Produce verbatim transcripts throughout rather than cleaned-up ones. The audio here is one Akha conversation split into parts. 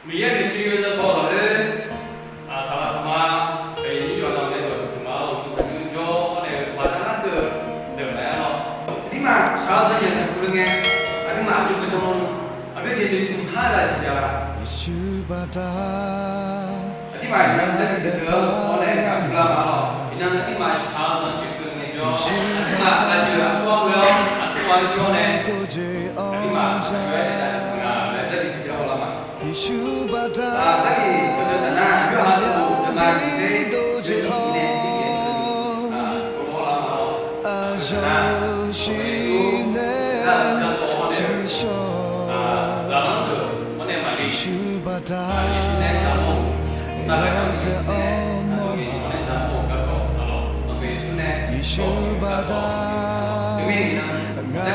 Miqyaer maeqshi yawzeu baw lafkhoer, saqlaq saqma, aqyuif nyir yawqha nae dawqcawq puq ma-awr, uqduq uqnymr jawr-awr nae maqza lar deuq deuq mae-a lawr. Aqduimaf shaq-eu zanq jeq taqguv le ngae, aqduimaf aqjox-aer janr-awr, aqbyaer jeq noeqtmq har zaq jeq jav-a. Aqduimaf iqnan zanq jeq deuq-anr awr nae gaq guvlar ma-awr, iqnan aqduimaf shaq-eu zanq jeq keuvni ngaejawr, aqduimaf lafjeuq aqsurghaq ghoe-awr aqsurghaq-aer jawr nae, aqduimaf aqjox-aer daef-a laer zanq jeq tiqbyan hawlar ma. Aqzar-iq deuq deuq taf nar, yawqha sanqbof deuq ma tiqser, deuq ni tiqnae tser yaeq deuq ni, hawlar ma-awr, aqzar-iq deuq-anr nae, zaqlanr deuq-anr nae maqli, Yeqsur nae zaqlanr-euq, nar-aq, Yeqsur nae zaqlanr-euq garkawv, aqlawq, Sanqpaq Yeqsur nae, Yeqsur garkawv, teumirnae iqnan, zaqlanr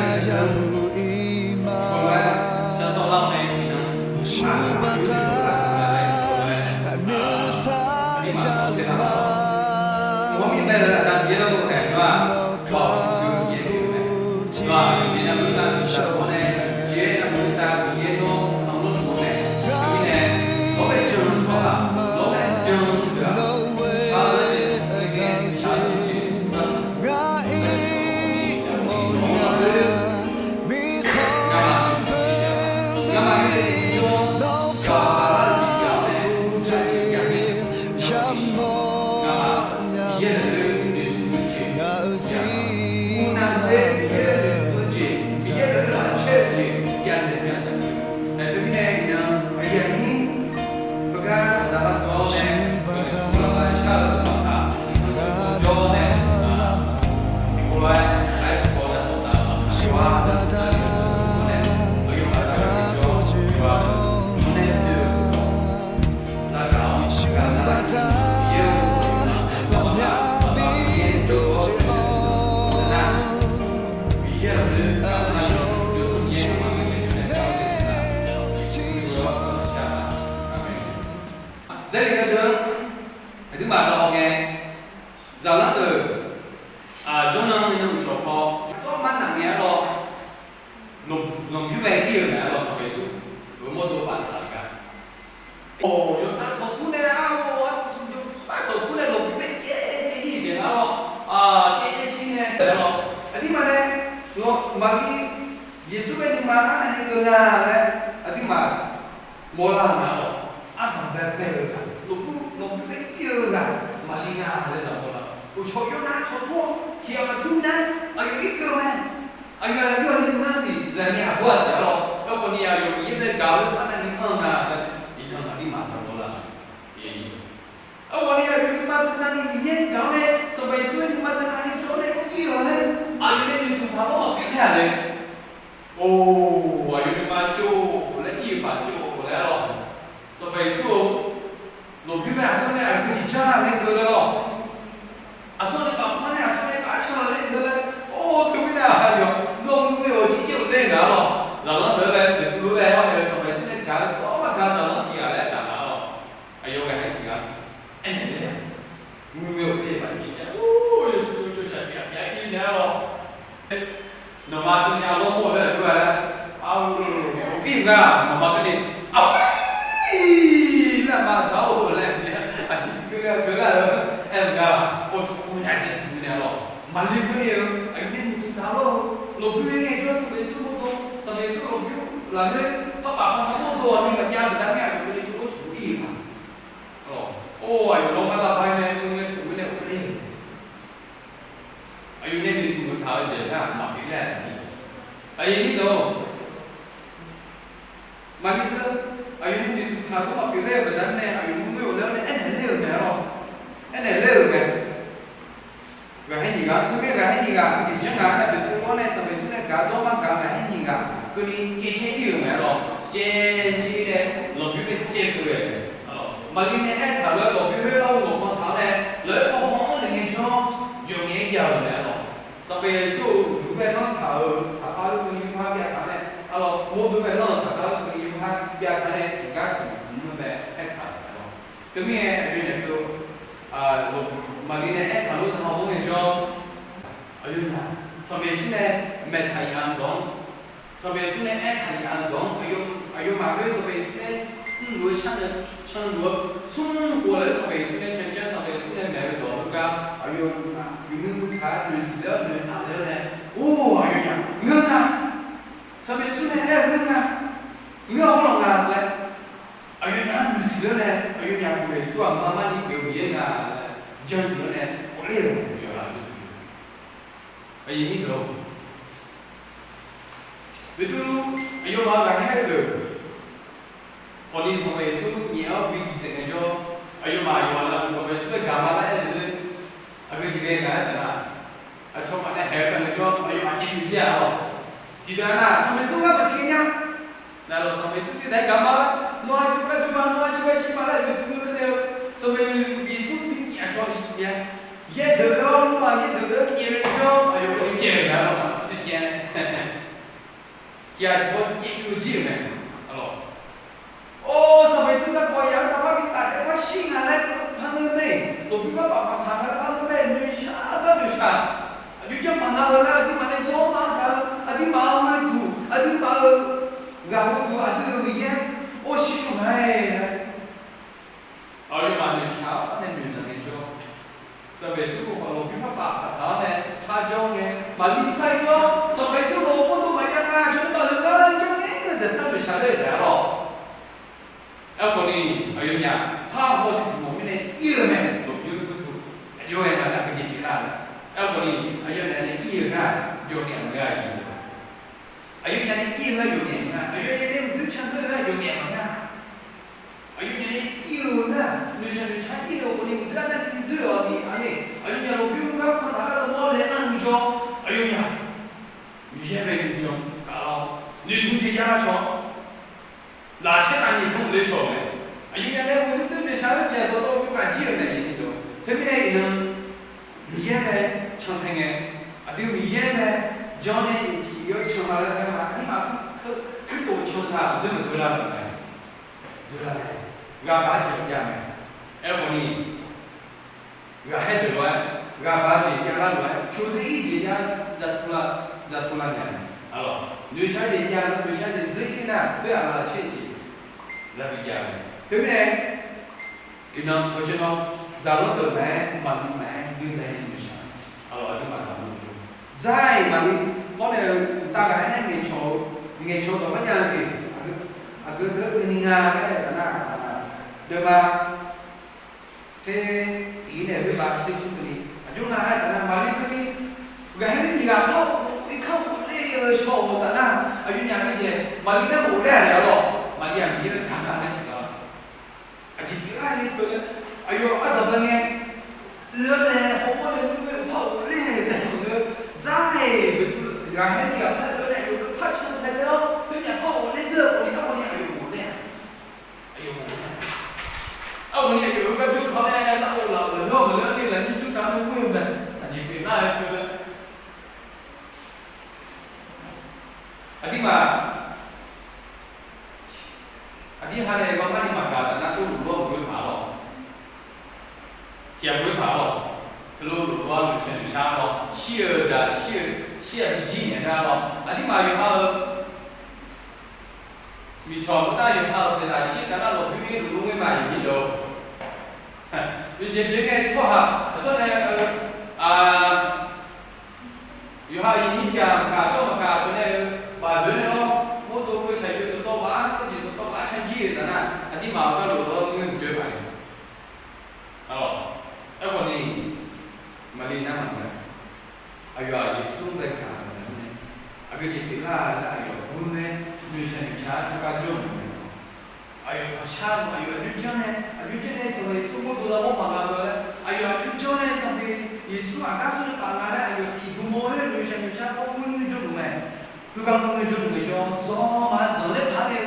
deuq-anr, shar sawr lar-awr nae iqnan, aqyuif aqnyir deuq-anr, aqyuif aqnyir deuq-anr, aqyuif aqnyir deuq-anr, aqyuif aqnyir deuq-anr, Zaqlanr deuq, aqduimaf dawq hawngae, zaqlanr deuq, jawrnan ni nan uqshawq paw, dawrma naq ngae-a lawr, lanqbymr bae ir-euq mae-a lawr, Sanqpaq Yeqsur, mawrdo baf taq-euq gar. Or, yawqha tsawqtur nae, arlawr, yawqha tsawqtur nae lanqbymr bae caev caev ir-euq jeq-a lawr, caev caev ir nae lawr, aqduimaf nae, Maqli, Yeqsur bae nuima arnavni keuv nga laer, aqduimaf mawrlar-euq mae-a lawr, ardanq bae bae-eu ghaq, lanqbymr bae ir-eu ghaq, Maqli nga laer zaq mawrlar. Uqcawq yawqha tsawqtur-awr tiq ghaq maqtur nar, aqyawf irkeuv-eu mae. Aqyawf aqyawf nuima siq, lafni aqbur-aq siq-a lawr. Aerkhawf ni aqyawf Miqyaer bae gaq-eu arnavni anr-eu nga, iqnan aqduimaf zaq mawrlar. Aerkhawf ni aqyawf nuima taqnavni Miqyaer gaq-awr nae, Sanqpaq Yeqsur nuima taqnavni tawr nae ir-awr nae, aqyawf nae noeqtmq taq-awr maqpyeuf ler-a le. Or, aqyawf nuima tsov laer ir-euq paq tsov laer-a lawr. Sanqpaq Yeqsur-or, lanqbymr bae aqsur nae aqgeu jeq janr nar nae keuv laer lawr. Aqsur nae bafpar nae aqsur nae ghaq can laer keuv laer. Or, teumirnae aqyawf nawr mr-eu jeq caev-eu ler nga lawr. Zaqlanr deuq-anr bae, Beqtuvluv-anr bae-awr nae Sanqpaq Yeqsur nae gaq-eu tsawrhaq maqgaq zaqlanr tiq ghaq laer taf nga lawr. Aqyawf ghaq nae tiq ghaq aernaeq ler-a. Mr-eu ler baf jeq nar, or, yawtsov tsov shaqbyav byav ir nae-a lawr. Nawqma keuvni arlawr mawr-eu laer aqgeu-a laer, arlawr, ir nga, nawqma keuvni, aqbur, nar ma daq-awr laer, aqjeq keuv ghae keuv ghae-eu aer-eu nga, or, tsawqbur nya jae tsawqbur nya lawr. Maqli keuvni-eu aqyawf nae noeqtmq taq-awr, lanqbymr nae ngaejawr Sanqpaq Yeqsur mawrdo, Sanqpaq Yeqsur lanqbymr lafkhoer parbaf paq mawrdo-awq ni maqjav baqda mir aqyawf keuvni tov-awr tsawqbur ir-euq ma. Or, aqyawf lawrma lavbav-aer nae mr ngae tsawqbur nae ghofler-euq. Aqyawf nae noeqtmq taq-eu jeq nar maqpyeuf ler-a. Aqyuif nyir deuq-or, Maqli teu, aqyawf nae noeqtmq taq-eu maqpyeuf ler-eu baqda mirnae aqyawf mr-eu laer-awr nae aernaeq ler-euq mae-a lawr. Aernaeq ler-euq mae. Ghaqkhaer nyiq ghaq, teumirnae ghaqkhaer nyiq ghaq aqgeu jeq janr nga-aer nar, Beqtuvluv-anr nae Sanqpaq Yeqsur nae gaq-eu dzawrmar gaq-eu ghaqkhaer nyiq ghaq keuvni caev caev ir-euq mae-a lawr. Caev caev ir nae lanqbymr bae caev keuv-eu mae. Maqli nae aertaq lof-aer lanqbymr khoer lar-eu lanqbymr taq-awr nae, lafkhoer paw haw-anr naeq ngaejawr, yawf ngae-aer jav-euq mae-a lawr. Sanqpaq Yeqsur-euq uqduq bae lanr taq-euq saqpar lor keuvni yawqha byav taq-awr nae, arlawr, mawrdo bae lanr-euq saqpar lor keuvni yawqha byav taq-awr nae, tiqgar tiq mr-eu mae aertaq-euq mae-a lawr. Teumirnae aqyawf naeq keuv, Maqli nae aertaq lof-aer haw-anr ngaejawr, aqyawfnyaf, Sanqpaq Yeqsur nae maeqtaq yaf-eu dawq-anr, Sanqpaq Yeqsur nae aertaq yaf-eu dawq-anr, aqyawfmaf khoer Sanqpaq Yeqsur nae mr Lof-aer sharnae canluf-eu smr khof-aer Sanqpaq Yeqsur nae cancan, Sanqpaq Yeqsur nae maeq-eu dawq heugar aqyawf-aq yawqnui taq-aer noeqsiq ler-awr noeqnaq ler-awr nae, or, aqyawfnyaf ngeur nga. Sanqpaq Yeqsur nae aer-eu ngeur nga. Ngeur-awr lawq nga laer, aqyawfnyaf-anr noeqsiq ler-awr nae, aqyawfnyaf Sanqpaq Yeqsur-aq marmar ni pyeuf-eu Miqyaer nga laer janduq-awr nae kawvler-euq aqyawf-aq. Aqyuif nyir deuq-or, beqtuvluv aqyawfmaf-eu ghaqkhaer deuq khawfni Sanqpaq Yeqsur nyaef-awr bi diqsaef ngaejawr, aqyawfmaf yawqghaq navluf Sanqpaq Yeqsur-aer gaqma laer aer-eu aqgeu jeq ghae gaq-aer taf nar, aqcawq maqnav haeq-eu gaq ngaejawr aqyawfmaf jeq duq jir-aq lawq. Tiqdeuq-aq nar, Sanqpaq Yeqsur ngar maqsiq nya. Navluf Sanqpaq Yeqsur tiqdeuq-aer gaqma laer, nawr aqjox gar jov ma, nawr aqjox gar shir ma laer aqjox tmr-eu nae, Sanqpaq Yeqsur bi aqcawq yaer deuq-awr, nawr-aq yaer deuq-awr nyaef-eu jawr aqyawf-euq ni caev-euq mae lawq, aqsur caev-aer tiqghaq tiqpawf caev-eu jir-euq mae. Aqlawq, or, Sanqpaq Yeqsur garkawv yaf-anr taqpar bi tafsaef par shir nga laer parngeur mae. Lmqbymr par baf maqtaq nga laer parngeur mae. Noeqshaq gar noeqshaq, aqjox janr maqnga-eu laer aqduimaf nae zawr ma gaq-eu, aqduimaf-euq ghoeduq, aqduimaf-euq ghaq ghoeduq aqdui-euq Miqyaer or shir shawr nga-aer laer, aqyawfmaf noeqshaq-awr nae noeqzanq ngaejawr, Sanqpaq Yeqsur khawf lmqbymr par baf taq-awr nae par jawr ngae, Maqlir par ir-awr Sanqpaq Yeqsur lmqbymr dov maqjav nga, aqcawq-anr tafle ngar laer janr ngae, ngaeqzaq par noeqshaq ler-euq taef-a lawq. Aerkhawfni, aqyawfnyaf par haw siqduq mawf mirnae ir-eu mae, lmqbymr ghoeduq aqjox-aer nga laer aqgeu jeq pyeuflar-a. Aerkhawfni aqyawfnyaf nae ir-eu nar, yawqngaef maqghae-a. Aqyawfnyaf nae ir-eu nar yawqngaef maqghae, aqyawfnyaf nae muiqdui can doer-eu nar yawqngaef maqghae. Aqyawfnyaf nae ir-eu nar, noeqshaq noeqshaq ir-eu khawfni muiqdui lar nar ni doer-awq ni aqle, aqyawfnyaf lmqbymr gar pannaeq-aer lawnmr-awr laev nar-eu jawr, aqyawfnyaf Miqyaer bae nuijan kaq-awr noeqtmq jeq jav lar shawr. Lafcaer taqnyiq kamq le shawq-eu mae. Aqyawfnyaf nae muiqdui doer noeqshaq-eu jeq dawqtawvluf yawkaq jir-euq mae. Teumirnae iqnan Miqyaer bae cantae ngae, aqdui Miqyaer bae janr nae yawqjeq yawr can ma laer aer ma, aqdirmaf kuirtof can taq-euq doer maqdoer lar-euq mae. Doer lar-aer ghaq baq-aer jeq jav mae. Aerkhawfni ghaqkhaer deuq lof-aer, ghaq baq-aer jeq jav lar lof-aer, coqdzer ir jeq jav, zatov lar nya-a. Noeqshaq jeq jav, noeqshaq jeq dzeur ir nar, doer-aq lafcaer jeq zabi jav mae. Teumirnae iqnan hawsher nawr, zaqlanr deuq maqaer, maqmuiq maqaer, nuinae noeqshaq, aqduimaf zaqlanr deuq dzar-iq maqli hawr nae-eu uqtav ghaq-aer nae ngaeqcawq-eu, ngaeqcawq-eu dawq gar nya-eu siq. Aqgeu deuq-aer keuvni nga laer aer-eu taf nar, deuq ma tser tiq-ir nae khoerpav tser smr keuvni aqjox nga aer-eu taf nar, maqli keuvni ghaqkhaer nyiq ghaq par-awr irkanr ghofler-eu shaw-euq taf nar, aqyawfnyaf mirnae maqli nar ghofler-a naeq-a lawq. Maqli-aq Miqyaer-anr taqnga nae siq-a. Aqjeq pyeuflar-eu keuvlar, aqyawf ardanq bae ngae oe-awr nae hawmawr nae nymr-aer par ghofler-eu taef maqngeur. Dzar-iq beqtuvluv ghaqkhaer nyiq ghaq par oe-awr nae aqyawf-anr par can tae ler-awr, khoernyaf par ghofler dzeur-eu khawfni armawr ni aqyawf ghofler-a. Aqyawf ghofler-a. Armawr ni aqyawf-anr gar jawr taq-awr nae nar-awr laf-euq lawr maqngeur-a ni lafnyir tsur taq-awr nae mr-eu mae. Aqjeq pyeuflar-eu keuvlar, aqdirmaf aqdir ha nae baqmar ni maqgaq taf nar tov luf lawr-eu ghoe paq lawq. Tiq ghaq ghoe paq lawq. Teulof luf lawr-a noeqshaq noeqshaq lawq. Shir-eu daq shir-eu, shir-aq bijir naeq nar lawq. Aqdirmaf yawqha-eu miqcawq khoertav yawqha-euq daeqdaq shir taf nar lawq, bymr-ir luf lor-aer ma yawqnyir deuq-or. Yawqjeq jeq ngae tsawrhaq aqsur nae-eu, yawqha-euq yawqnyir tiq ghaq maqkaq tsawrhaq maqkaq cawq nae-eu bafloer nae lawr, mawrdov heu shaqyoeq dawqtawv baf-ar, mawrjeq dawqtawv baf-ar sharjir-eu taf nar, aqdirmaf-euq gar luf lawr-eu mr-eu mqjoe paq-aer. Aerkhawfni, maqli nar maqngeur. Aqyawf-aq Yeqsur-anr bae gaq-euq mirnae, aqgeu jeq pyeuflar-a laer aqyawf mur-aer noeqshaq noeqshaq-aer khoergar jawr-euq mae. Aqyawf taqshar-eu aqyawf aqjox janr nae, aqjox janr nae Sanqpaq Yeqsur mawrdov lar mawr maqgaq-eu laer aqyawf aqjox janr nae Sanqpaq Yeqsur aqgar tsawrnae paf nga laer aqyawf siqduq mawr-aer noeqshaq noeqshaq-aer mawr mur-aer jawrluf mae. Khoergar mur-aer jawrluf mae jawr, zanq ma zanqler paq-aer nae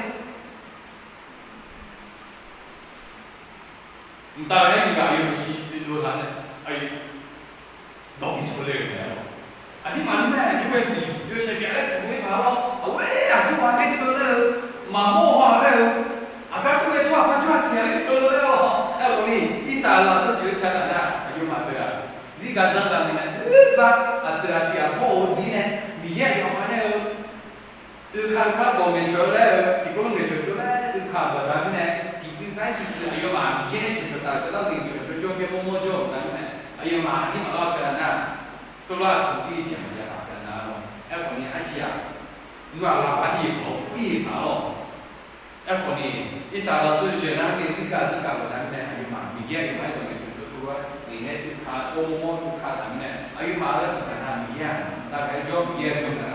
mqtav ghae-aer nyiq ghaq aqyawf maeqshi lof-eu taq nae, aqyawf dawq ngaeqcawq le-euq mae-a. Aqdirmaf nmr mae, yawqghaq jeq yawshaef byaq laer siqbof-ir paq-awr, aqghoer aqsurghaq laer teu laer-eu, maqmawr-a laer-eu, aqgar tov ghae tsawrhaq par jawr-a siq-a laer teu laer-awr, aerkhawfni irsaqlaq tsawrjeuq-aer ca taf nar aqyawfmaf teu-aq, zirgaq dzanrgaq naeq nae oerbar aqpoeq aqpiq aqbawr-euq zir nae Miqyaer aqyawfmaf nae-eu oeka-eu par dawq ngaeqcawq-eu laer-eu tiqkawv lof ngaeqcawq cawv laer oeka-euq baqda mirnae Sar-iq tiqtsuif aqyawfmaf Miqyaer nae sheuqtaq-euq dawr ngaeqcawq jawr jawr byaer mawrmawr jawr-euq nga-aer nae, aqyawfmaf aqdirmaf lar-eu beunav nar, tawvlar aqsur ir jeq maqjav taf beunav-a lawr. Aerkhawf ni arciv-aq, nmr-aq lavpaq ir-euq khawf, ir-euq paq lawr. Aerkhawf ni, irsaq lafzeur jeq nar ngae zirkav zirkav beunav mirnae, aqyawfmaf Miqyaer aqyawfmaf-aer dawq ngaeqcawq jawr tov-aer ngaeqnaeq-aer tov ka, mawrmawr tov ka taq mirnae, aqyawfmaf-euq taqngaeq Miqyaer-aq, taqngaeq-aer jawr Miqyaer-aer jawr nga-a.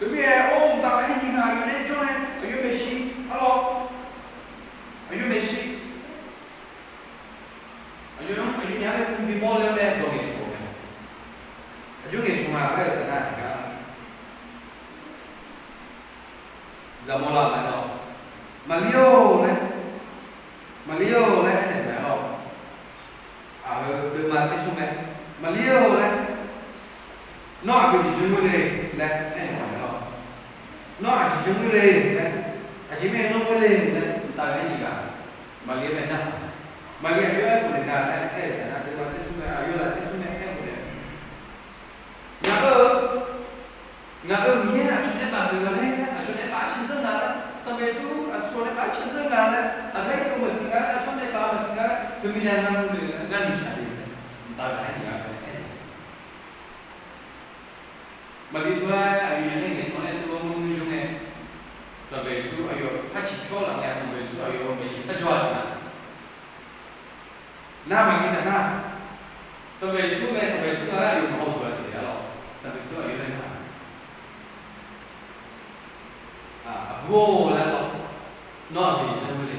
Teumirnae or, taqngaeq-aer nyiq ghaq aqyawf nae jawr nae aqyawf maeqshi arlawr, aqyawf maeqshi, aqyawf aqyawfnyaf-anr bae bimawr le-awr nae dawq ngaeqcawq-eu mae. Aqjox ngaeqcawq nga laer-euq taf nar gar zaqmawr lar mae lawr. Maqlir-or laer, Maqlir-or laer aernaeq mae lawr. Aq-eu deuvma tser smr mae. Maqlir-or laer, Nawr aqgeu jeq jawr ngoer le laer aernaeq mae lawr. Nawr aqjeq jawr ngoer le laer, aqjeq mirnae nawr ngoer le laer taf-aer nyiq ghaq Maqlir-anr bae nar, Maqlir aqjox aerkhof naeq nga laer aer-euq taf nar, deuvma tser smr mae, aqyawf zaq tser smr mae aerkhof naeq Ngaq-eu, ngaq-euq Miqyaer aqcawq nae baf-euq nga laer, aqcawq nae baf-aer candzeur nga laer, Sanqpaq Yeqsur aqcawq nae baf-aer candzeur nga laer, aqgeu-aer dov maqsiq nga laer, aqcawq nae baf-eu maqsiq nga laer, teumirnae ngar nuinoeq ngar noeqshaq le-eu mqtav ghaq-aer nyiq ghaq bae aer-eu Maqlir tov-aer aqyawfnyaf nae ngaeqcawq nae tov-aer mawrngoer jawr ngae, Sanqpaq Yeqsur aqyawf par ciqcawr laf ngae, Sanqpaq Yeqsur aqyawf-euq maeqshi par jawr-a siq nar, nar Maqlir taf nar, Sanqpaq Yeqsur mae, Sanqpaq Yeqsur nga laer aqyawf maqhaw duq-a siq-a lawr. Sanqpaq Yeqsur aqyawf nae nar, Aqbur-or laer lawr, nawr aqgeu jeq jawr ngoer le.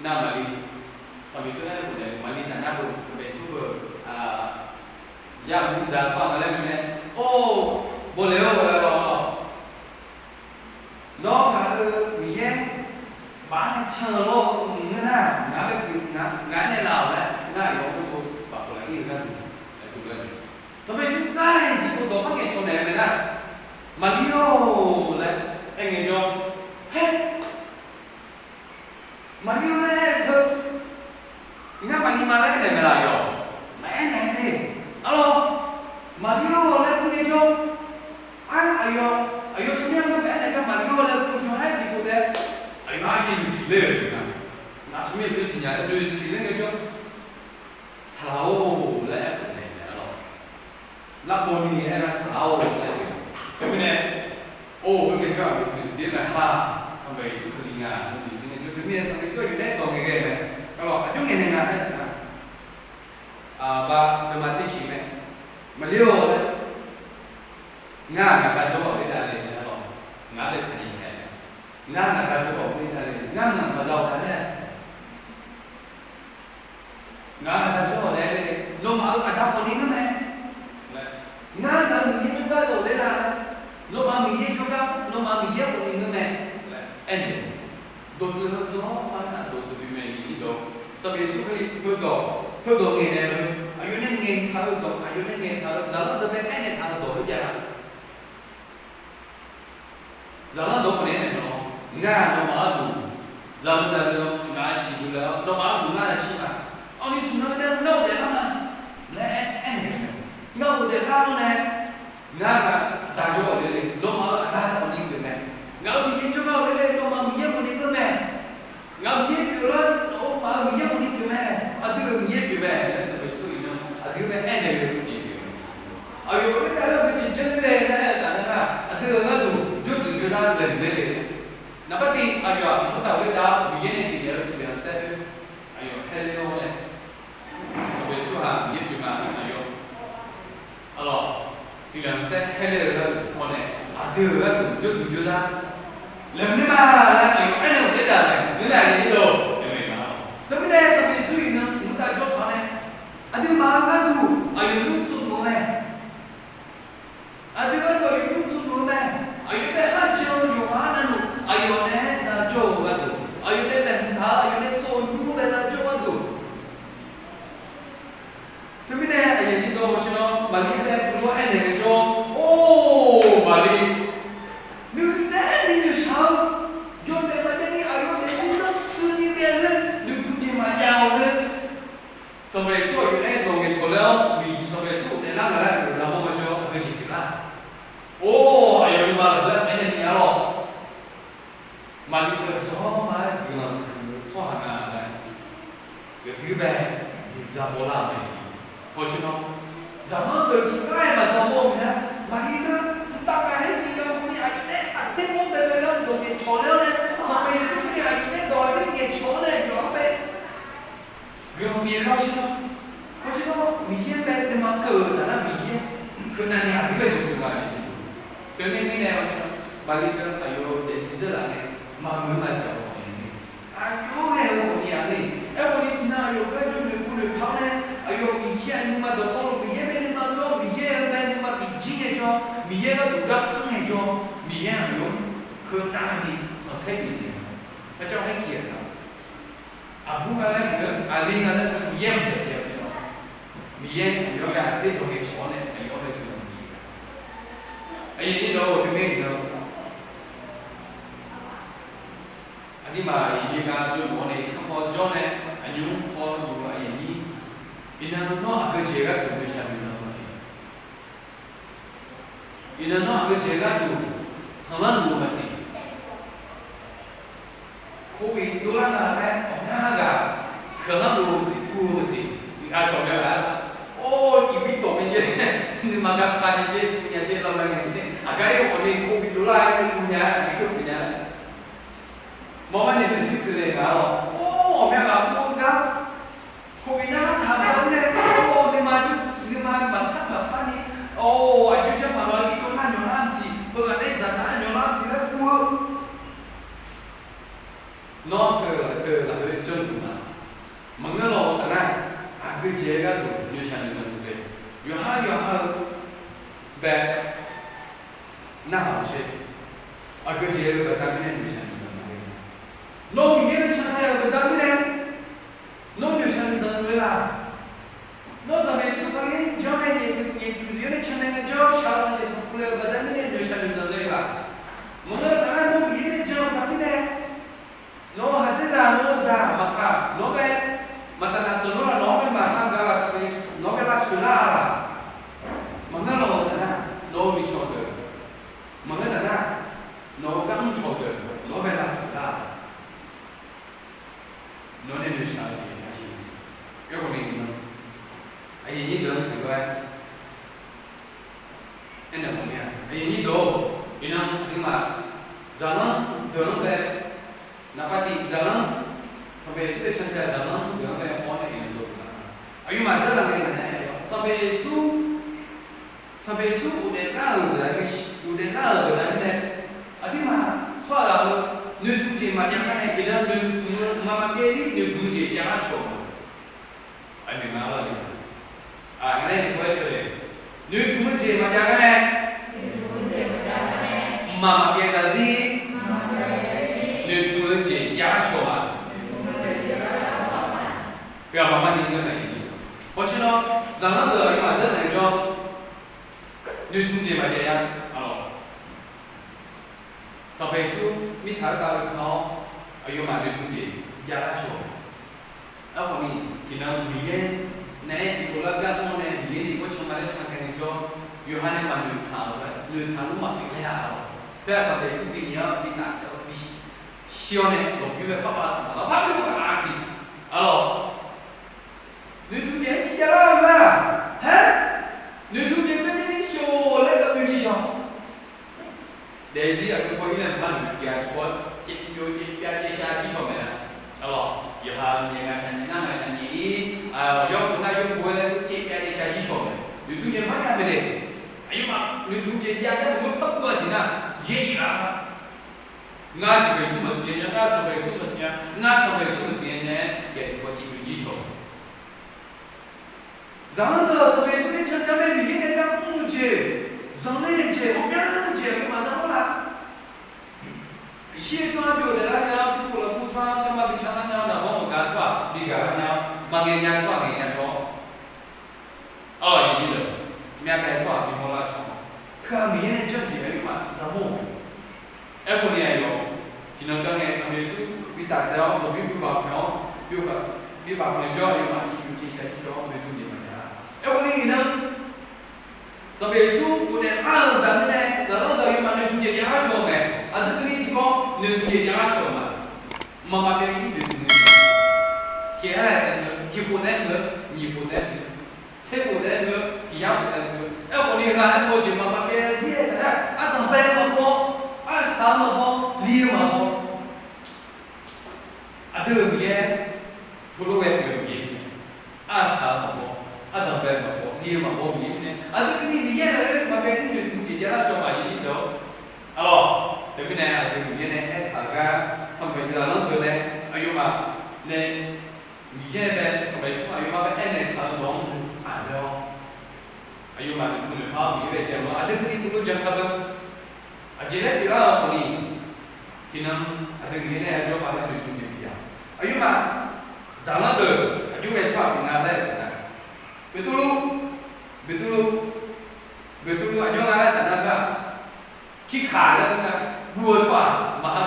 Nar Maqlir, Sanqpaq Yeqsur aer-eu naeq Maqlir taf nar-eu Sanqpaq Yeqsur-eu yar mr dzaq tsawrhaq nga laer noeq nae, Or, bawle-or laer lawr, Nawr ngaq-euq Miqyaer baf-aer nae can-eu lawr-eu mqngeur nar, ngaq-aer bae pyeuf, ngaq-aer nae laf-awq laer ngar aqyawf-anr dov bafpov laf ir-eu gharduq laer dov-aer, Sanqpaq Yeqsur dzar-iq tiqpov dawq par ngaeqcawq naeq-eu mae nar, Maqlir-or laer aer ngaejawr, Haer, Maqlir-or laer aer-eu teu, ngar Maqlir ma laer aernaeq mae laf yawq? Maqaer naeq te. Arlawr, Maqlir-or laer kur ngaejawr, Aer, aqyawf, aqyawf smr-anr ngar bae aernaeq gar Maqlir-or laer kur ngaejawr, haer tiqpov taef-a, aqyawf-anr arjeq noeqsiq ler-euq jeq nga. Ngaq tsawrmyanr aqjox siqnya-aer noeqsiq ler ngaejawr, Saqlaq-or laer aerkhof naeq mae lawr. Larpov ni aer nar Saqlaq-or laer aer-eu. Teumirnae, or, heu ngaejawr aqyawf noeqsiq-aer mae ha, Sanqpaq Yeqsur Kali nga noeqsiq ngaejawr, teumirnae Sanqpaq Yeqsur aqyawf nae dawq ngaeq ghae mae. Arlawr, aqjox ngaeq naeq nga aer-eu nar, Aqba, deuvma tser shiq mae, Maqlir-or laer, Ngar ngaq gar jawr-awq laer dav le laer lawr, ngaq-anr bae taqnyiq taef-a. Ngar ngaq gar jawr-awq laer dav le, ngar ngaq maqza-awq dav laer-a siq. Ngaq-anr ngaq gar jawr-awq laer le, nawmaf-euq aqda khawfni ngeur mae. Ngar ngaq-euq Miqyaer jawrgar zawq laer la, nawmaf-euq Miqyaer jawrgar, nawmaf-euq Miqyaer khawfni ngeur mae laer aernaeq-eu. Dawqtsuif heu dawq-awr, arnavni dawqtsuif bif mae, nyiq ir dawq. Sanqpaq Yeqsur Kali heudawq, heudawq ngaeqnaeq-eu, aqyawf nae ngaeqtaq-eu dawq, aqyawf nae ngaeqtaq-eu zaqlanr deuq bae aernaeq taq-eu dawq-anr jav-a. Zaqlanr dawq khawf nae aernaeq-awr, ngar nawmaf gharduq zaqlanr deuq-anr ngaq-anr siqduq laer-awr, nawmaf gharduq ngar zaqsiq ma. Awqni smq nan nae ngar ghofdaef lar ma laer aernaeq-eu mae. Ngar ghofdaef lar-awr nae, ngar ngaq-anr aqda jawr-awq laer le, nawmaf-euq aqda khawfni pyeuf mae. Ngaq-euq Miqyaer jawrgar-awq laer le, nawmaf-euq Miqyaer khawfni ngeur mae. Ngaq-euq Miqyaer pyeuf lar, nawmaf-euq Miqyaer khawfni pyeuf mae. Aqdui-euq Miqyaer pyeuf mae laer Sanqpaq Yeqsur iqnan aqdui-anr bae aernaeq-eu jeq pyeuf-eu. Aqyawf-euq khoertav-euq aqgeu jeq janr le laer taf nar, aqdui-euq gharduq jawrduq jawrdar laeqhmq ler le. Naqbar tiq aqyawf-aq, khoertav-euq khoertav Miqyaer nae bifnaeq-eu siqlanq saer-eu aqyawf haer ler-awr nae, Sanqpaq Yeqsur-aq Miqyaer pyeuf ma aqyawf Arlawr, siqlanq saer haer ler-eu gharduq hawr nae, aqdui-euq gharduq jawrduq jawrdar laeqhmq ler ma laer aqyawf aernaeq-euq khoertav mae. Khoertav aqyawf nir lor, aernaeq ma. Teumirnae Sanqpaq Yeqsur iqnan mqtav jawr taq-awr nae, aqduimaf-euq gharduq aqyawf nmr tsovluf-eu mae. Aqdui gharduq aqyawf nmr tsovluf-eu mae. Aqyawf bae kharjan-eu yawqghaq arnavluf aqyawf naeq-aer lavjawr-eu gharduq, aqyawf nae laeqhmq taq-eu, aqyawf nae tsov-eu nymr bae lavjawr gharduq. Teumirnae aqyawf nir dawq maqsiq nar, Maqlir bae heulof-aer aernaeq ngaejawr, Or, Maqlir, nuinoeq taef-aer nuinoeq shaq-eu, yawshaef maqjav ni aqyawf naeq-aer nuinoeq tsuini ghae-eu, nuinoeq tmqjeq maqjav-awq-eu. Sanqpaq Yeqsur aqyawf nae dawq ngaeqcawq ler-awr, Maqliv deuq zawr ma-aer guiqlanq huiq-eu tsawrhaq nga laer, yawdui bae, zaq mawrlar-euq mae. Hawsher nawr, zaqlanr deuq tiqgar-aer maqzaq mawr-eu nar, Maqliv deuq mqtav kaq-aer nyiq ghaq khawf ni aqyawf nae aqter mawr baebae gar dawq ngaeqcawq ler-awr nae, Sanqpaq Yeqsur Kali aqyawf nae dawq aqter ngaeqcawq-awr nae yawqha-anr bae guiqlanq bif-eu gar hawsher nawr. Hawsher nawr, Miqyaer bae nuima keuv-euq taf nar Miqyaer heunav ni aqdui-aer zmq-eu ma. Teumirnae, Maqliv deuq aqyawf-euq daefzir dzeurlaf nae maqmuiq-eu maqjaq-awq nae, aqjox-aer ghae-eu khawf ni-aq le. Aerkhawf ni tiqnan aqyawf gar jawrnoeq buvnoeq paq-awr nae, aqyawf Miqyaer-aq nuima dawqtawvluf Miqyaer bae nuima dawr, Miqyaer-euq bae nuima bifjir ngaejawr, Miqyaer gharduq gar mr ngaejawr, Miqyaer aqyawf-anr heunav ni khanqsaer bifnaeq-eu ma. Arcar-aer ki-aq, aqbur nga laer muiq-eu, aqli nga laer muiq-eu, Miqyaer maqdaef jae-eu jeq-a. Miqyaer aqyawf-anr bae aqter dawq ngaeqcawq-awr nae aqyawf-anr bae guiqlanq bif-eu. Aqyuif aqnyir deuq-or, teumirnae iqnan aqduimaf aqyuif aqnyir gar jawrluf-awr nae irkanr paw jawr nae, aqnymr paw luf-eu aqyuif aqnyir, iqnan nawr aqgeujeq gharduq noeqshaq noeqzanq maqsiq. Iqnan nawr aqgeujeq gharduq tanqlanr luf-eu maqsiq. Covid dovlar nga laer ghawqmya ghaq keuqlanr luf-eu maqsiq, guv-eu maqsiq. Aqcawq myav ghaq-aer, or, tiqbir tawq nya jer, nuima gar ka nya jer, guv nya jer, lavmae nya jer, aqgar-ir khawf ni covid dovlar-aer guv nya, aqbir dov guv nya. Mawrgar nae nuisir keuvle nga-awr, or, ghawqmya ghaq guv-eu gar, covid nar taq baqda mirnae, or, nuima, nuima maqsar maqsar ni, or, aqjox jar maqlawr-ir dovlar nyawqlar maqsiq, heughaq nae dzaqnar nyawqlar maqsiq laer guv-eu. Nawr teu lafkhoer lafkhoer janrluf ma. Maqngeur lawq-eu taf nar, aqgeujeq gharduq noeqshaq noeqzanq luf le. Yawqha yawqha-eu bae narhaq-awq sher. Aqgeujeq-eu baqda mirnae noeqshaq noeqzanq luf le. Nawr Miqyaer nae can nae-euq baqda mirnae, nawr noeqshaq noeqzanq luf le laq? Nawr Sanqpaq Yeqsur Kali-anr janr nae nyaef nyaef juq zif-awr nae can nae ngaejawr shaqlaf nae naeqbawq puvle-eu baqda mirnae noeqshaq noeqzanq le laq? Maqngeur taf nar, nawr Miqyaer nae jan-eu baqda mirnae, nawq-euq khaqdzerzaq nawq-eu zaq maqkaq, nawq-anr bae maqsaq naq tsanq nawr laf, nawq-anr bae maqha gaq laf, Sanqpaq Yeqsur nawq-anr bae lavtsoeq lar-a laq? Maqngeur lawq-eu taf nar, nawq-euq miqcawq deuq, maqngeur taf nar, nawq-euq gar mrcawq deuq nawq-anr bae lavtsoeq lar-a. Nawq nae noeqshaq-eu jeq maqsiq. Aerkhawf ni iqnan, aqyuif aqnyir deuq-anr tiqgar-aer aernaeq mawf mir-a. Aqyuif aqnyir deuq-or, iqnan aqduimaf zaqlanr deuq-anr bae, naqpav tiq zaqlanr, Sanqpaq Yeqsur-euq can ja zaqlanr deuq-anr bae haw-awr nae iqnan dzawgeuf-a. Aqyawfmaf dzarlaf ngae ngaq nae aer-awr, Sanqpaq Yeqsur Sanqpaq Yeqsur ghofdaef lar-euq baqda, ghofdaef lar-euq baqda mirnae, aqduimaf tsawrhaqzaq-eu noeqtmq jeq maqjav gar nae, iqnan noeqtmq-eu mqmaq maqbyav-ir noeqtmq-eu jeq javlar shawq-eu ma. Aqmeq ma lawr-eu jeq. Aqnae noeqtmq-eu jeq maqjav gar nae, mqmaq maqbyav zaqzir noeqtmq-eu jeq javlar shawq ma. Heu-aq maqpar ni ngeur mae. Hawsher nawr, zaqlanr deuq aqyawfmaf dzardzaq-eu jawr, noeqtmq jeq maqjav-a. Arlawq, Sanqpaq Yeqsur mirtsaq artav-eu kan-awr, aqyawfmaf noeqtmq jeq javlar shawq-eu. Aerkhawf ni, tiqnan Miqyaer nae-aer tiqpov lar gar mr-awr nae Miqyaer ni gawr can ma laer can tae ngaejawr, yawqha nae maqnoeqtaq-euq laer noeqtaq luf maqpyeuf ler-a. Arlawq, khoer-aq Sanqpaq Yeqsur bini-anr bi tafsaef-awr bi shir-awr nae lmqbymr bae parpav taq lar par pyeuf-eu ghaq siq. Arlawq, noeqtmq jeq-aer tiqjav lar-eu ma. Haer, noeqtmq jeq bae ni shawq laer gaq-eu ni shawq. Daefzir aqgeu paw-ir nae maqpar noeq tiq ghaq tiqpov caev byov caev pyav caev shar jir shawq mae-a. Arlawq, yawqha-euq nyaef ngaqshaq nyaef nar ngaqshaq nyaef-ir, yawrkov nar yawrkov-aer laer caev pyav caev shar jir shawq mae. Noeqtmq jeq maqjav mae de. Aqyawfmaf noeqtmq jeq javlar-eu maqpar guv-a siq nar, yaer-ir laf-a. Ngar Sanqpaq Yeqsur maqsiq nya, ngar Sanqpaq Yeqsur maqsiq nya, ngar Sanqpaq Yeqsur maqsiq nya nae-aer yaeqbawq caev byov jir shawq. Zaqlanr deuq Sanqpaq Yeqsur-anr can nya mae, Miqyaer nae gar mr-eu jeq, zanqler-eu jeq, ghawqmyanr-eu jeq aqyawfmaf za-awr la. Shir-eu tsawrhaq byov daeflar nya-awr, tmrpov lafkhoer tsawrhaq garma bi canlar nya-awr, naqbawr maqgaq tsawrhaq bi gaqlar nya-awr, maqngaeq nya tsawrhaq ngaeq nya caw-awr, arlawq, aqyuif aqnyir deuq, myavbae tsawrhaq bi mawrlar caw-awr, heu-aq Miqyaer nae janr-eu jeq aqyawfmaf za mawr-euq mae. Aerkhawf ni aqyawf, tiqnan gar ngae Sanqpaq Yeqsur bi tafsaef-awr lmqbymr bi bafnaeq-awr, bi bafnaeq jawr aqyawfmaf tiqpyuf tiqshaq jir shawq-awr noeqtmq jeq maqjav-a. Aerkhawf ni iqnan, Sanqpaq Yeqsur ghofdaef lar-euq baqda mirnae zaqlanr deuq aqyawfmaf noeqtmq jeq javlar shawq-eu mae. Aqdui keuvni tiqkawv Noeqtmq jeq javlar shawq ma. Mqmaq maqbyav-ir noeqtmq-eu jeq. Tiq-aer laer taef-eu, tiq khof taef-eu, nyiq khof taef-eu, tser khof taef-eu, tiq yar khof taef-eu. Aerkhawf ni ghaq aermawf-eu jeq mqmaq maqbyav zir-aer taef-aer, ardanqbae-eu maqbaw, arsaq-eu maqbaw, li-eu maqbaw. Aqdui-euq Miqyaer, teulof ghae pyeuf-eu Miqyaer mirnae, arsaq-eu maqbaw, ardanqbae-eu maqbaw, li-eu maqbaw Miqyaer mirnae, aqdui keuvni Miqyaer-euq maqbyav-ir noeqtmq jeq javlar shawq ma-ir dawq. Arlawq, teumirnae aqdui Miqyaer nae aertaq-eu gar, Sanqpaq Iqzaqlanr deuq nae, aqyawfmaf nae Miqyaer bae Sanqpaq Yeqsur aqyawfmaf bae aernaeq taq-eu dawq-anr aqdui-awr, aqyawfmaf noeqtmq noeqpar-awr Miqyaer bae jan-awr aqdui keuvni teulof jan ka beu. Aqjeq laer pyeuflar-eu khawf ni, tiqnan aqdui Miqyaer nae aqjawr paq laer noeqtmq jeq bif-a. Aqyawfmaf zaqlanr deuq aqjox ghae tsawrhaq pyeuf nga laer-eu taf-a. Beqtuvluv, Beqtuvluv, Beqtuvluv aqjox nga laer taf nar gar, kirkaq laer nar, guv-eu tsawrhaq maqha,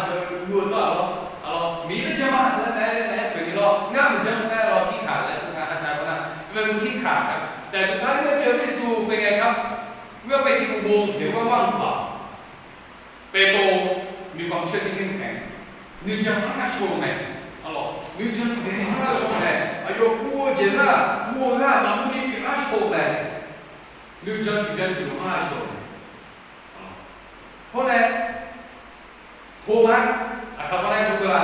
guv-eu tsawrhaq lawr, arlawr Miqyaer jan ma laer nae aer peuq ni lawr, ngar maqjan laer lawr, kirkaq laer nar, nar, nar, nar, nar, nar, kirkaq, taef smq par laer jeuq-eu Yeqsur pyeuf ngae gar, ghoer-awr bae tiq uqbo daeq-eu gar mar-eu baq, baetov, miqkhamq caer tiq tir khaeq, nuijan-anr nar shawr-eu mae, arlawq nuijan tiq daeq ni nar shawr-eu mae, aqyawf guv-eu jeq nar, guv-eu nar maqguv ni pyeuf nar shawr-eu mae, nuijan tiq byan tiq lof-anr nar shawr-eu mae. Hawr nae, Tomar, aqkaq bawr nar-aer dur beu-a.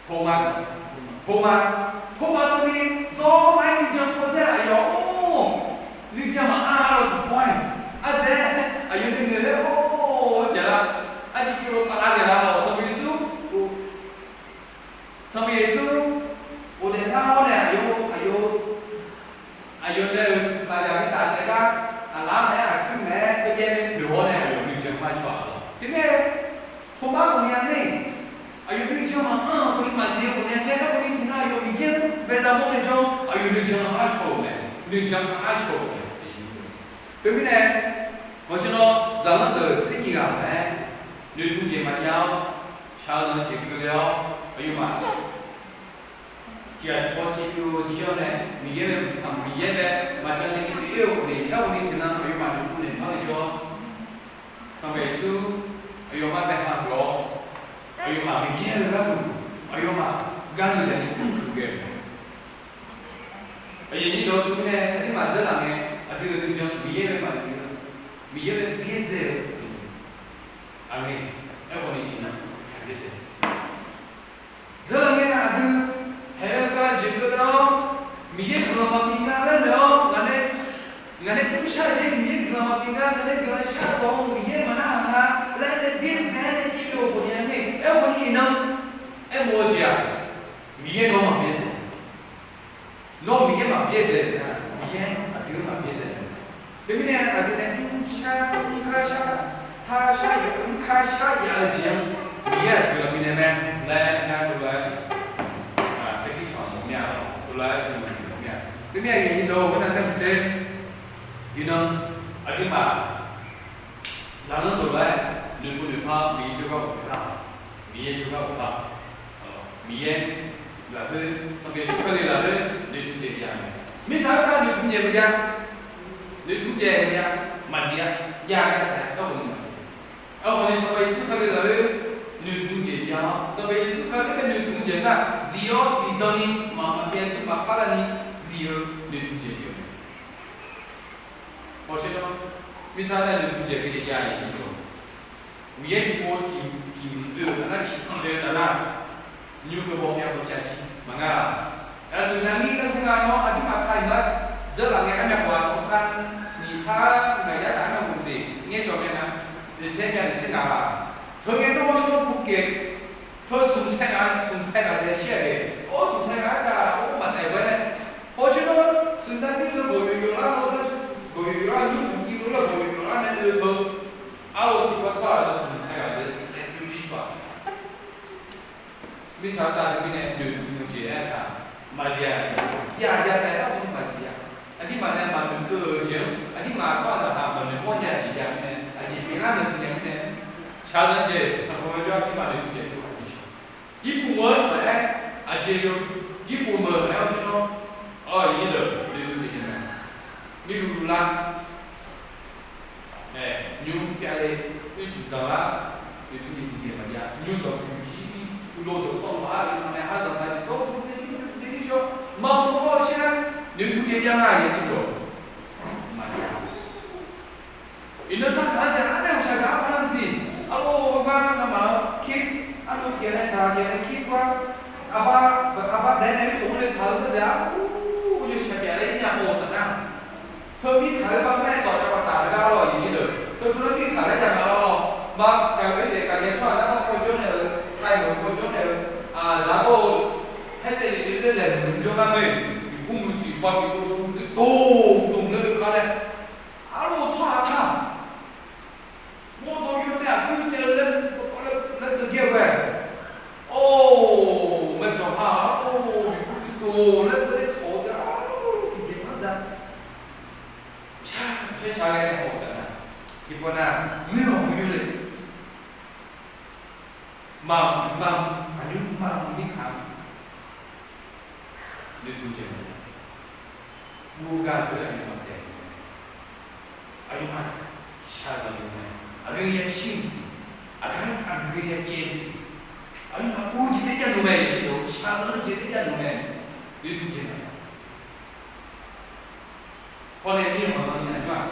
Tomar, Tomar, Tomar keuvni zawr ma-aer nuijan pawdzae aqyawf-or, nuijan maqanr lawr tiqpawf-aer, ardzae, aqyawf nuinoeq laer-or, jaqlar, arjir pyeuf-eu paqlar naeqlaf-awq Sanqpaq Yeqsur, Sanqpaq Yeqsur ghofdaef lar-awr nae aqyawf, aqyawf, aqyawf nae-euq lafyaq bi tafsaef gar, aqlar naeq-aer aqkuir naeq-aer baejaev nae poeq-awr nae aqyawf nuijan-anr nar cawq-a lawr. Teumirnae, Tomar khawf ni-a nar, aqyawf nuijan maqanr-eu khawf ni maqzif-eu khawf ni-a nar, aerkhawf ni tiqnan aqyawf Miqyaer-anr baeza mawr ngaejawr aqyawf nuijan-anr nar cawq-euq mae, nuijan-anr nar cawq-euq mae. Teumirnae, hawsher nawr zaqlanr deuq tser nyiq ghaq taef-aer noeqtmq jeq maqjav-awr, shaq-eu zanq jeq keuvle-awr, aqyawfmaf tiqghaq tiqpaw caev byov-eu jir-awr nae, Miqyaer nae, Miqyaer nae maqjan nae ni pyeuf-ir-eu khawf ni, aerkhawf ni tiqnan aqyawfmaf noeqtmq naeq-aer ngaejawr, Sanqpaq Yeqsur aqyawfmaf bae hageuf-awr, aqyawfmaf Miqyaer-euq gharduq, aqyawfmaf garnui ya ni mrhuiq ghae-eu mae. Aqyuif nyir dawq teumirnae aqduimaf dzeurlaf ngae, aqdui-euq nuijan Miqyaer bae maqzif-eu, Miqyaer bae byaerdzae-eu, aqmeq, aerkhawf ni iqnan byaerdzae. Dzeurlaf ngae aqdui haeq-eu gar jeq keuvle-awr, Miqyaer guiqlanq maqbi nga laer naeq-awr, ngaq nae, ngaq nae mrshar-eu jeq Miqyaer guiqlanq maqbi nga, ngaq nae guiqlanq shar-eu dawq-anr Miqyaer maqnar-aq nga laer nae byaerdzae-aer nae caevbyov-eu khawf ni-a nar, aerkhawf ni iqnan aermawf-eu jeq-aq, Miqyaer nawr maqbyaerdzae. Nawr Miqyaer maqbyaerdzae nar, Miqyaer aqdui-anr maqbyaerdzae. Teumirnae aqdui nae mrshar, mrkar shar, ha shar ya, mrkar shar ya-eu jeq-anr Miqyaer aqdui lafbir nae mae laer ngar dovlar-aer, sarkir sanq mawf mir-a, dovlar-aer mawf mir-a. Teumirnae aqyuif nyir dawq khoernav taef-aer maqtser, iqnan aqduimaf zaqlanr dawq laer noeqpov noeqpar Miqyaer jawrgar ghofdaef-a, Miqyaer jawrgar ghofdaef-a. Miqyaer lafkhoer, Sanqpaq Yeqsur Kali lafkhoer noeqtmq jeq jav-a mae. Mirtsaq khoertav noeqtmq jeq maqjav, noeqtmq jeq maqjav, maqzif-a, jav-a taef-a, aerkhawf ni maqzif. Aerkhawf ni Sanqpaq Yeqsur Kali lafkhoer noeqtmq jeq jav-awr, Sanqpaq Yeqsur Kali-anr bae noeqtmq jeq nar zif-awr zifdan ni maqmaqbyav zir maqpar lar ni zif-eu noeqtmq jeq pyeuf-eu mae. Hawsher nawr, mirtsaq khoertav noeqtmq jeq ghae jav-a ni, Miqyaer tiqpov tiq, tiq mq oe-eu taf nar, ciqtanq oe-eu taf nar, nymr keuv baw pyav baw cav jir maqnga-aq. Aqsur navmir-anr tser nga nawr aqduimaf taq-iq nar, dzeurlaf ngae armyav khawf-aq sanqpaq nyiq par ngaq yar taf armyav khofjeq ngaer shawq ngae nga, oeqtsaer myav oeqtsaer ngaq-aq. Teu ngae nawr hawsher nawr pov kaeq, teu smq saer ngaq, smq saer ngaq taef shir-aq de. Or smq saer ngaq-aer taf or maqtaef ghae nae, hawsher nawr smq navmir-eu gawqyoeq yawqlar-eu, gawqyoeq yawqlar-eu nymr smq tiv lo lar gawqyoeq yawqlar nae oe teu, arlawr tiqpar tsawrhaq-aq smq saer ngaq taef saer pyur jir shawr-aq. Mirtsaq khoertav teumirnae noeqtmq jeq aertaq, maqzif-a, jav jav taef-aer maqzif-a. Aqduimaf nae maqnoeqkeuv-euq jeq-anr aqduimaf tsawrhaqzaq taq maqnoeq mawr nya jeq jav mirnae, aqjeq pyeuflar nae siqnya mirnae, shaqzanq jeq taqkawv-eu jawr aqduimaf noeqtmq jeq teu-aq jeq. Irkhof meuq-eu maqaer, aqjeq yawf, irkhof meuq maqaer hawsher nawr, aqyuif nyir deuq noeqtmq jeq jav mae. Mirluf luvlar, nymr pyavle, ircuf danqlar, noeqtmq jeq tiqjeq maqjav. Yurdawq yurjir, uqlov dawqtawvluf-anr nae arzaq na jeq dawr-eu tser yur tser yur shawr, maqmawr-eu shar-aer noeqtmq jeq jav nga, aqyuif aqnyir deuq. Maqjav. Iqnan tsarkaq-anr zaeq arnav-euq shaqgaq arbar-anr siq. Arlawr, heugar ngamaf-eu kir, arlawr tiqghaq nae saqlaq tiqghaq nae kir gar, arbar, arbar daef nae yawsawq-anr nae taq-eu gharzaeq arlawr, yawshaq byaf laer irnya haw-eu taf nar, teumir taq-eu bar maer sawq cavpaq taf-eu gar lawr, aqyuif aqnyir deuq. Teudov lar mirkaq laer jav nga lawr. Bar taq-eu aer taef gaqnaeq tsawrhaq nar kawjawr nae-eu, taef-eu kawjawr nae-eu, aqzaq dawr-eu, haer tsaev ni laer laeqhmq jawr gar mae. Miqkur muiqsiq ba miqdov dov dov dov laer kar nae, arlawr tsawrhaq taq. Mawrdov yawtsaev aqkuir tsaev-eu laer, laer deuv jaer-eu mae. Or, maeqpyawq ha, or, miqkur tiqdov laer deuv laer tsawq-eu gar, tiqjeq-anr za. Shar, shar, shar ghae-awq taf nar, tiqpawf nar, muir-awq muir le. Maqmq maqmq, aqnymr maqmq mirkaq, noeqtmq jeq maqjav. Ur gar-eu aqyawfmaf taef-eu mae. Aqyawfmaf shaqzanq-eu mae. Aqgeu ya shir-eu siq. Aqgeu, aqgeu ya caev-eu siq. Aqyawfmaf ur jeq taef jav luf mae, shaqzanq-eu jeq taef jav luf mae. Noeqtmq jeq maqjav. Hawr nae mir-eu maqngeur nya nar-aq,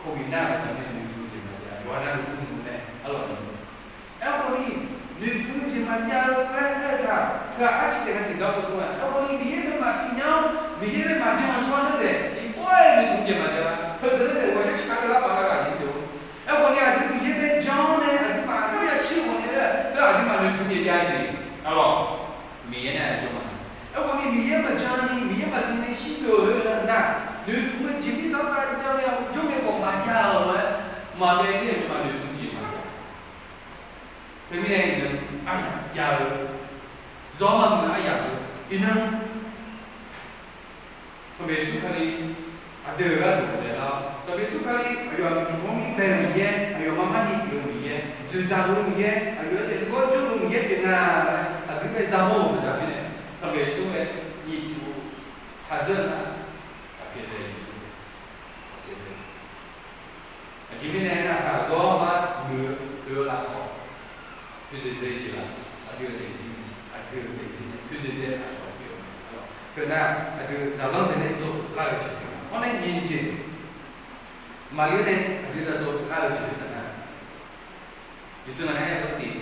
Covid nar-aq, baqda nae noeqtmq jeq maqjav, yawqha navluf mr-eu mae, arlawr. Aerkhawf ni, noeqtmq-eu jeq maqjav-eu laer aer-eu taq, teughaq arciv taef-a siq gar kawv tmr-a. Aerkhawf ni, Miqyaer nae maqsiq nya-awr, Miqyaer nae maqjan-eu tsawrhaq-anr nae dzaeq, iqbax-aer noeqtmq jeq maqjav-a. Teudeuq-anr nae ghawqshaq shaq-aer lar paq lar ghaq aqyuif aqnyir deuq. Aerkhawf ni, aqdui Miqyaer nae jan-awr nae aqduimaf aqjox ya shir-eu khawf nae laer, aqduimaf noeqtmq jeq jav-a siq, arlawr. Miqyaer nae jan-a. Aerkhawf ni, Miqyaer maqjan ni, Miqyaer maqsiq ni shir pyeuf-eu nar, noeqtmq-eu jeq mirtsaq-anr jan ni jawrmae khawf maqjav-euq lof-aer, maqbyav zir-aq, aqduimaf noeqtmq jeq maqjav. Teumirnae iqnan aryamq jav-eu, zawr maqmuiq-eu aryamq-eu, iqnan Sanqpaq Yeqsur Kali aqdui-euq gharduq daeflar-awr, Sanqpaq Yeqsur Kali aqyawf-aq, Sanqpaq Miqyaer bae-eu Miqyaer, aqyawf-aq, maqmar ni pyeuf-eu Miqyaer, dzoeqdzaq-eu Miqyaer, aqyawf-aer daefluf-awr jawrluf-eu Miqyaer pyeuf nga laer aqgeu bae za mawr-euq baqda mirnae, Sanqpaq Yeqsur bae nyiq cuf taq dzeur nar, taqpyaeq zae, taqpyaeq zae. Aqjeq mirnae aernar-aq, zawr maqmuiq-eu lafsawq, pyurdzaeq dzae-eu jeq lafsawq, aqdui-euq daefzir, aqdui-euq daefzir nae pyurdzaeq dzae-eu lafsawq pyeuf-eu mae. Teunar aqdui zaqlanr deuq nae dzawgeuf lar-eu jeq pyeuf-eu ma. Hawr nae nyiq jeq, maqli-awr nae aqdui zaq dzawgeuf lar-eu jeq pyeuf taf nar, Yeqsur ngaq nae aer-eu tiv,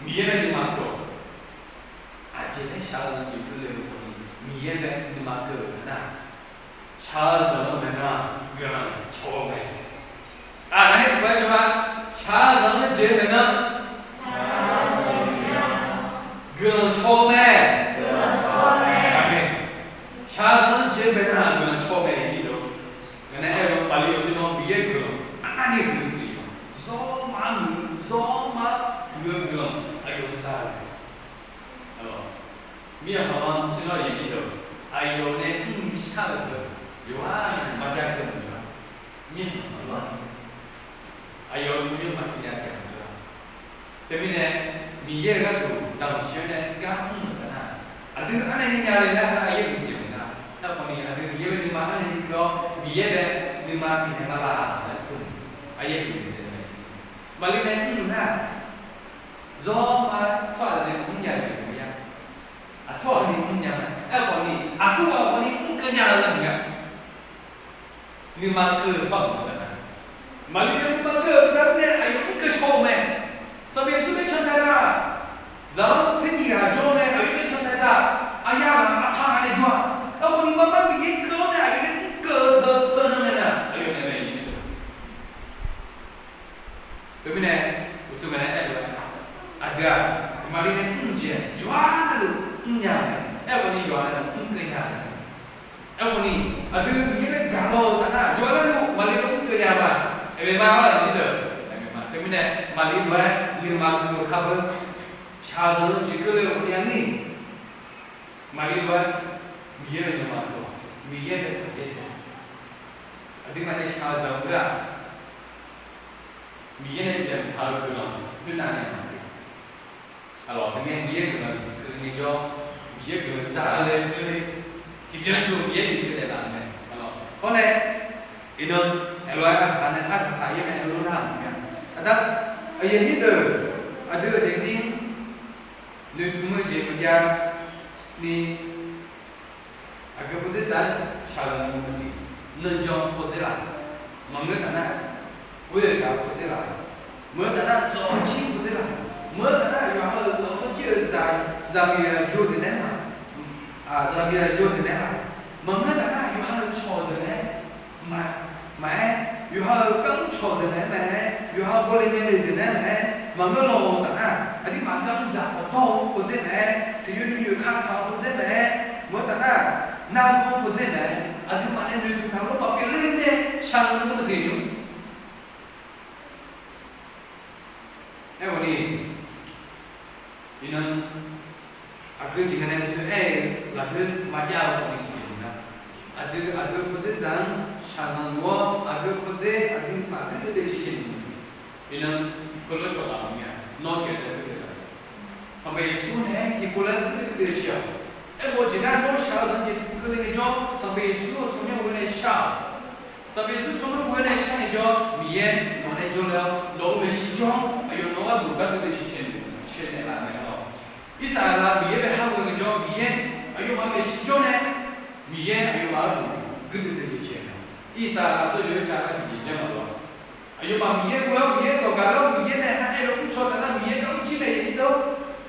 Miqyaer bae nuima keuv-awq. Aqjeq laer shaq-eu jeq keuvle-eu khawf ni, Miqyaer bae nuima keuv-euq nar, shaqzanq-eu maeqnan guiqlanq caw-eu mae. Aq, ngaq nae tiqpov-aer jan ma, shaqzanq-eu jeq maeqnan guiqlanq caw-eu mae. Aqmeq. Shaqzanq-eu jeq maeqnan guiqlanq caw-eu mae, iqnan. Ngaq nae aer-eu maqli-eu shir nawr Miqyaer guiqlanq arnavni huiq-eu siq. Zawr maqmuiq, zawr maqmuiq-eu guiqlanq aqyawf za-eu mae. Mir-aq, maqlanr shir nawr aqyuif aqnyir deuq, aqyawf nae mrshar-euq deuq yawqghaq maqjav keuv maqjav. Mir-aq, maqlanr aqyawf tsawrmyanr maqsiq nya taef maqjav. Teumirnae, Miqyaer-euq gharduq damq shir-awr nae gar mr-euq taf nar, aqdui arnavni nya le nar, aryaer uiqjeq maqnga. Aerkhawf ni aqdui Miqyaer bae nuima arnavni keuv-awr, Miqyaer bae nuima bifnaeq ma laf laer kur-eu, aryaer uiqjeq mae. Maqli nae mr-euq nar, zawr ma tsawrhaq nae mrnya-eu jeq maqya. Aqsur ghaq ni mrnya mae. Aerkhawf ni aqsur ghaq khawf ni mrkeuv nya-eu nar maqya. Nuima keuv-eu tsawrhaq maqya nar, maqli nae nuima keuv-euq taf nae aqyawf mrkeuv shaw-eu mae. Sanqpaq Yeqsur bae can tae nar, zaqlanr tser nyiq ghaq jawr nae aqyawf bae can tae nar, aqyawf aqpaq ghaq nae jawr-a. Aerkhawf ni maqmar Miqyaer keuv-awr nae aqyawf nae mrkeuv-eu teu teu-anr nae nar, aqyawf nae mae. Teumirnae, uqshoe mae nae aer-eu lof-aer, aqdui-aq, maqli nae mr-eu jeq yawqghaq navluf mrnya-eu mae. Aerkhawf ni yawqghaq navluf mrkeuv nya-eu mae. Aerkhawf ni, aqdui Miqyaer bae gaqlawr-eu taf nar, yawqghaq navluf maqli lof mrkeuv nya-eu ma. Aqmeq ma, arlawr aqnyir deuq, aqmeq ma. Teumirnae, maqli lof-aer nuima keuv-eu kar beu. Shaqzanq-eu jeq keuvle-eu khawf ni-a ni, maqli lof-aer Miqyaer bae nuima keuv-awq. Miqyaer bae paqyaer dzae. Aqduimaf nae shaqzanq-eu ghaq, Miqyaer nae bifnaeq taq-eu guiqlanq khoernav nae maqpyeuf. Aqlawq, teumirnae Miqyaer guiqlanq zifkeuv ngaejawr, Miqyaer guiqlanq za-eu laer keuvle, tiqbyan tiqlof Miqyaer bifkeuv naeqlaf-eu mae. Aqlawq, hawr nae, iqnan, aqlof-aer arsaq nae arsaq saq-ir nae heulof nar-euq mae. Aqda, aqyuif aqnyir deuq, Aqdui-euq daefzir noeqtmq-eu jeq maqjav ni, aqgeu pawdzer dzaq-anr shaqzanq ni maqsiq. Nuijan pawdzer laf, maqngeur taf nar, ghoer-eu gaq pawdzer laf, maqngeur taf nar lawqcir pawdzer laf, maqngeur taf nar yawqha-euq lawqcir-euq zaq, zaqmiq aqjox deuq naeq-aer ma, zaqmiq aqjox deuq naeq-aer ma, maqngeur taf nar yawqha-euq cawq deuq naeq-aer ma, maqaer, yawqha-euq garmr cawq deuq naeq-aer maqaer, yawqha bawle maeqle deuq naeq-aer maqaer, maqngeur lawq taf nar, aqduimaf garmr dzaq khawf dawr-eu pawdzer maqaer, siqyoer ni yoeqka taq-eu pawdzer maqaer, maqngeur taf nar, nargawr pawdzer maqaer, aqduimaf nae noeqtmq taq-eu lawrbaq pyeufler nae shaqzanq ni maqsiq nymr. Aerkhawf ni, iqnan, aqgeu jeq gaqnae maqsiq-aer-eu lafkhoer maqjav-eu khawf ni tiqjeq maqnga. Aqdui aqgeu pawdzer dzaq-anr shaqzanq luf-awr, aqgeu pawdzer aqduimaf ghoer deuv deuv cae cae ni maqsiq. Iqnan, heulof-aer cawq taf maqmya, nawr tiqghaq taef ghoer deuv-a. Sanqpaq Yeqsur nae-aer tiqkawv laer ghoer deuv deuv cae-awq. Aerkhawf jeq nar, nawr shaq-eu zanq jeq keuvle ngaejawr, Sanqpaq Yeqsur-euq tsawrmyanr ghoe nae shar-awq. Sanqpaq Yeqsur tsawrmyanr ghoe nae shar ngaejawr, Miqyaer nawq nae jawrle-awr, nawq-euq maeqshi jawr-anr aqyawf nawq-eu gharduq gharduq deuv deuv cae cae naeqlaf mae-awr. Irsaqleqlav Miqyaer bae har ghoe ngaejawr, Miqyaer aqyawfmaf maeqshi jawr nae, Miqyaer aqyawfmaf gharduq ghoer deuv deuv cae cae-a. Irsaqleqlav tsawrjeuq-aer ja lar tiqjeq janr maqdov-a. Aqyawfmaf Miqyaer ghoe-awr Miqyaer dawq gaq lar-awr Miqyaer nae ha aer-eu mrcaw taf nar Miqyaer gar mrjir mae yaeq ni dawr.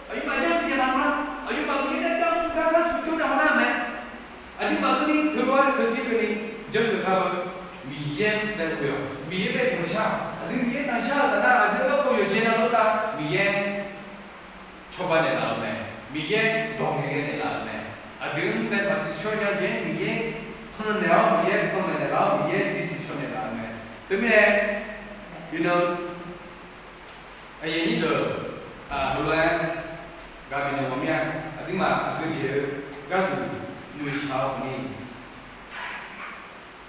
Aqyawfmaf janr tiqjeq maqdov lar. Aqyawfmaf Miqyaer nae gar mr gar sar suf jawr nae haw nar mae. Aqduimaf keuvni teulof-aer keuvni keuvni janr geuf kar-eu Miqyaer bae ghoe-awq. Miqyaer bae danqshar-awq. Aqdui Miqyaer danqshar-eu taf nar aqdui garkawv yawqjeq navluf-eu taf Miqyaer cawba naeqlaf-eu mae. Miqyaer dawq ngaeqghae naeqlaf-eu mae. Aqdui-anr bae maqsiq shawr nya jeq-aer Miqyaer pannaeq-awr Miqyaer panmaeq naeqlaf-awr Miqyaer bisiq shaw naeqlaf-eu mae. Teumirnae, iqnan, aqyuif aqnyir deuq, heulof-aer gaq bifnaeq mawf mir-a. Aqduimaf aqgeu jeq-eu gharduq noeqshaq-eu khawf ni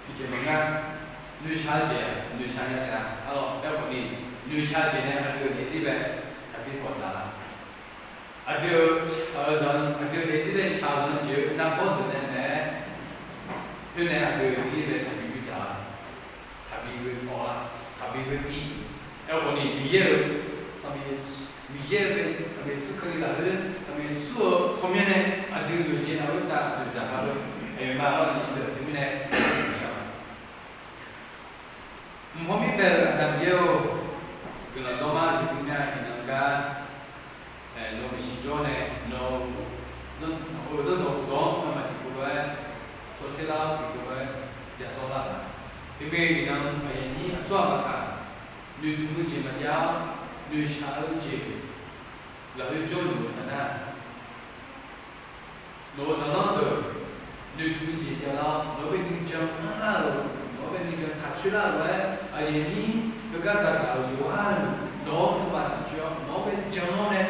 tiqjeq maqngar. Noeqshaq-eu jeq-aq noeqshaq nya taef-a. Arlawr, aerkhawf ni, noeqshaq-eu jeq nae aqdui-euq daefzir bae taqbi kawv dzaq-a. Aqdui-euq shaq-eu zanq, aqdui-euq daefzir bae shaq-eu zanq jeq-eu nargawr deuq nae mae-aer, khoer nae aqdui-euq zir bae taqbi yur dzaq-a. Taqbi ghoe kawv-a, taqbi ghoe tiv. Aerkhawf ni Miqyaer-euq, Sanqpaq Yeqsur, Miqyaer-euq, Sanqpaq Yeqsur Kali lafkhoer, Sanqpaq Yeqsur-euq tsawrmyanr nae aqdui yawqjeq navluf-eu taf dzoeqdzaq gar-eu, aqyawfmaf-anr ni deuq teumirnae shaq-a. Mq hawr mir bae-euq Aqda Miqyaer-or, guiqlanq zawr mar aqdui nya iqnan gar, nawq-euq maeqshi jawr nae, nawq-euq zanrdawq khofdawq-anr nawmaf tiqkawv lof-aer tsawrtser lar-awr tiqkawv lof-aer ja sawr lar-a. Teumirnae iqnan aqyuif aqnyir aqsur aqbaq taq noeqtmq-eu jeq maqjav-awr, noeqshaq-eu jeq lafkhoer jawrluf-eu taf nar, nawq-euq zaqlanr deuq noeqtmq jeq javlar-awr, nawq-euq bae nuijan anrlar-euq, nawq-euq bae nuijan taq coer lar-euq lof-aer aqyuif aqnyir heugar zaqgaq-euq yawqghaq navluf nawq-anr nuima taq coer-awr, nawq-anr bae jan-awr nae